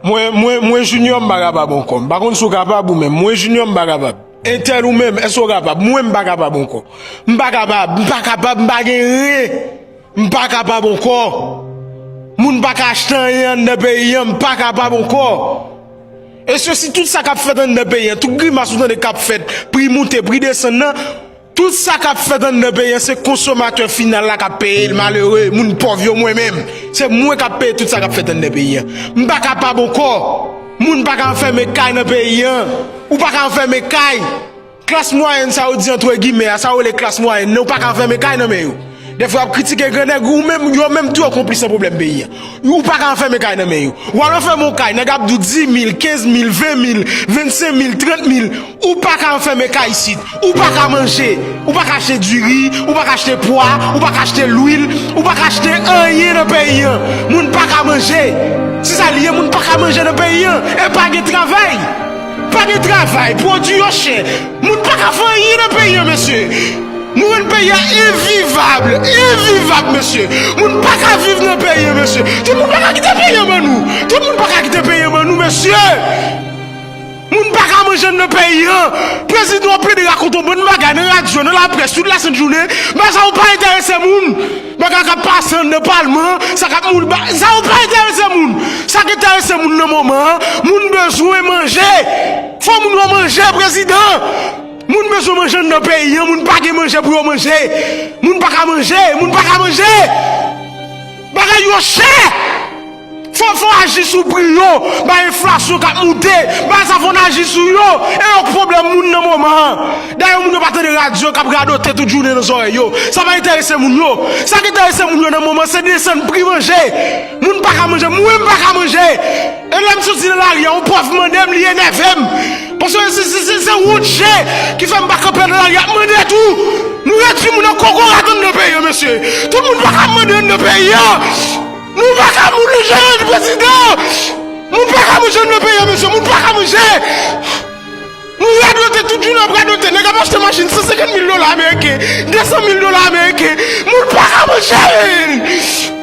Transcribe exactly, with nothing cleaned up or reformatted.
Mwen, mwen, mwen Junior, m pa kapab ankò. M pa konn si w kapab ou menm. Mwen Junior, m pa kapab. Entèl ou menm, èske w kapab? Mwen, m pa kapab ankò. M pa kapab, m pa kapab, m pa gen ren. M pa kapab ankò. Moun pa ka achte anyen anndan peyi an, m pa kapab ankò. E se si tout sa k ap fèt anndan peyi an, tout grimas ou tande k ap fèt, pri moute, pri desann nan, tout sa k ap fèt anndan peyi an, se konsomatè final la k ap peye l, malere, moun pòv yo, mwen menm. Se mwen k ap peye tout sa k ap fèt anndan peyi an. M pa kapab ankò. Moun pa ka anfèmen kay nan peyi an. Ou pa ka anfèmen kay. Klas mwayèn sa yo di antre gimè a, sa yo rele klas mwayèn nan, ou pa ka anfèmen kay nan men yo. Dèfwa y ap kritike grannèg, ou menm, yo menm tou yo konplis nan pwoblèm peyi an. Ou pa ka anfèmen kay nan men yo. W al anfèmen yon kay, nèg ap di w dis mil, kenz mil, ven mil, vennsenk mil, trant mil. Ou pa ka anfèmen kay isit. Ou pa ka manje. Ou pa ka achte diri, ou pa ka achte pwa, ou pa ka achte lwil, ou pa ka achte anyen nan peyi an. Moun pa ka manje. Se sa l ye, moun pa ka manje nan peyi an. E pa gen travay. Pa gen travay, pwodui yo chè. Moun pa ka fè anyen nan peyi an, mesye. Nou rann peyi a envivab, envivab, mesye. Moun pa ka viv nan peyi an, mesye. Tout moun pa ka kite peyi an ban nou. Tout moun pa ka kite peyi an ban nou, mesye. Moun pa ka manje anndan peyi an. Prezidan ap plede rakonte yon bann bagay nan radyo, nan laprès, tout lasent jounen. Bagay sa yo pa enterese moun. Bagay k ap pase anndan palman, sa k ap moun, ba- sa yo pa enterese moun. Sa k enterese moun nan moman an, moun bezwen manje. Fò moun yo manje, prezidan. Moun bezwen manje anndan peyi an, moun pa gen manje pou yo manje. Moun pa ka manje, moun pa ka manje. Bagay yo chè. Fò, fò aji sou pri yo, bay enflasyon k ap moute, bay sa fò n aji sou yo, e yo k pwoblèm moun nan moman an. Dayè moun yo pa tande radyo k ap radote tout jounen nan zòrèy yo. Sa pa enterese moun yo. Sa k enterese moun yo nan moman se desann pri manje. Moun pa ka manje, mwen m pa ka manje. E lè m soti nan lari a, yon pòv mande m, li enève m. Paske se, se, se, se wont je ki fè m pa kanpe nan lari ap mande tou. Nou redui moun an kokorat anndan peyi an, mesye. Tout moun pa ka mande anndan peyi an. Nou pa ka moun nou jere prezidan. Moun pa ka manje anndan peyi an, mesye. Moun pa ka manje. Nou radote tout jounen ap radote. Nèg ap achte machin san senkant mil dola ameriken, de san mil dola ameriken. Moun pa ka manje, menn.